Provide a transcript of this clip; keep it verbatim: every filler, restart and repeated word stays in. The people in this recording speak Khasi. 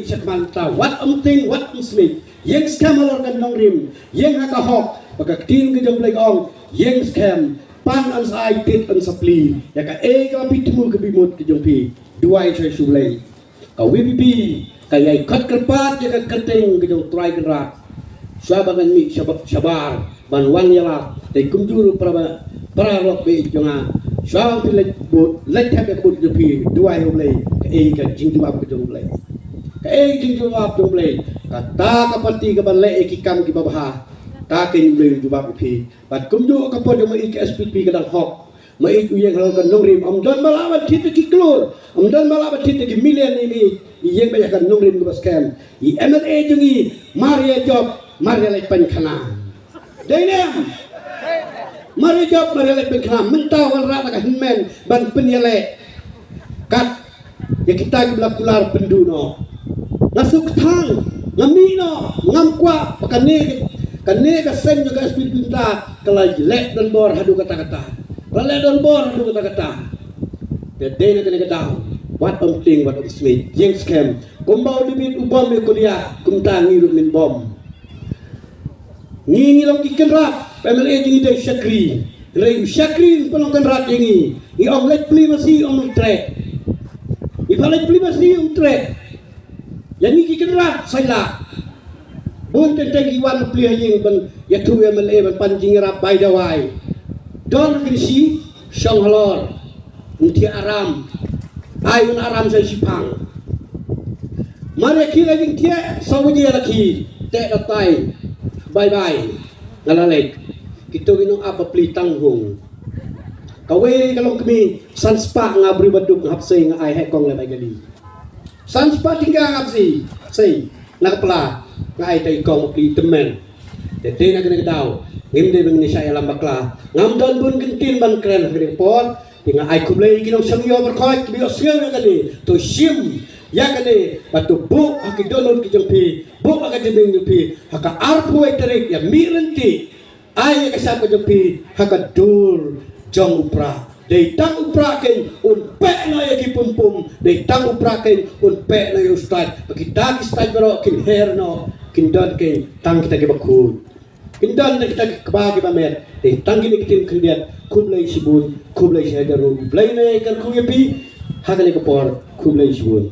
Shakman ta wat ym tieng wat ym smiej. Ïeng skhem halor ka nongrim, ïeng ha ka hok, ba ka ktien ka jong U Blei ka ong, ïeng skhem, pan yn sa ai tied yn sa plie ïa kaei kaba phi thmu ka bymut ka jong phi. Duwai sha U Blei. Ka V P P ka ïai khot kyrpad ïa ka kyrteng ka jong U Trai Kynrad. Shuwa ba ngan mih shabar ban wan ïalap, te kumjuh ruh para, para lok baieit jong nga, shuwa ba phi leit bud, leit thep ïa ka bud jong phi, duwai ha U Blei, kaei ka jingjubab ka jong U Blei. Kaei ka jingjubab jong U Blei? Kata ka party kaba leh ïa ki kam kiba bha, ta keiñ U Blei un jubab ïa phi. Bad kumjuh ka por jong ma ïeit ka S P P ka dang hok. Ma ïeit u ïeng halor ka nongrim, ym don ba lah ban thied ïa ki klur, ym don ba lah ban thied ïa ki million. I ïeng beit ha ka nongrim kaba skhem. I M L A jong ngi, mar ïa jop, mar ïa leit pynkhana. Dei ne em? Mar ïa jop, mar ïa leit pynkhana. Mynta wanrah da ka hynmen ban pynïaleh kat ïa kita kiba la kular pynduh noh. Nga sngewthuh, nga mih noh, ngam kwah ba kane, kane ka seng jong ka S P P mynta ka la leh donbor haduh katta katta. Ka la leh donbor haduh katta katta. Te dei na kane ka daw, wat ym tieng wat ym smiej, ïeng skhem. Kumba u David u bom ïa u Goliath, kumta ngi ruh ngin bom. Ngi, ngi long ki kynrad, M L A jong ngi dei shakri. Hynrei u shakri un pynlong kynrad ïa ngi. Ngi ong leit plie masi, ym treh. Ngi pat leit plie masi, ym treh. Ïa ngi ki kynrad, sa ïa lah. Bun teng teng ki wan plie ha ïing ban ïathuh ïa M L A ban pan jingïarap bai dawai. Don kin shi shong halor. Ngi thiah aram. Ai un aram sa shiphang. Mar ïa ki la jingthiah, sa waje la ki teh da tai. Bye bye. Nga la leit. Kito ki nong ap ba plie tang hung. Kawei ka long kmie, san spah nga briew ba duk nga hap sei nga ai heh kong leh bai kali. San spah tyngka nga hap sei, sei na ka pla, nga ai tai kong ba plie tymmen. Te te na kane ka daw ngim dei ban ngin shah ïalam bakla. Ngam don bun kyntien ban kren ha kane ka por. Te nga ai khublei ki nongshong ïoh barkhot kiba ïohsngew ïa kane. To shim ïa kane bad to buh ha ki dohnud ki jong phi, buh ha ka jingim jong phi. Ha ka arphew wei tarik ïa mih ryntih. Ai ïa ka shap ka jong phi ha ka dur jong u Prah. Dei tang u Prah keiñ un peh noh ïa ki pum pum. Dei tang u Prah keiñ un peh noh ïa u stait. Ba kita ki stait baroh kin her noh, kin don keiñ tang kita kiba khuid. Kin don tang kita kiba, kiba met. Dei tang kine ki ktien khyndiat. Khublei shibun, khublei shihajar ruh. Blei un ïai kyrkhu ïa phi ha kane ka por. Khublei shibun.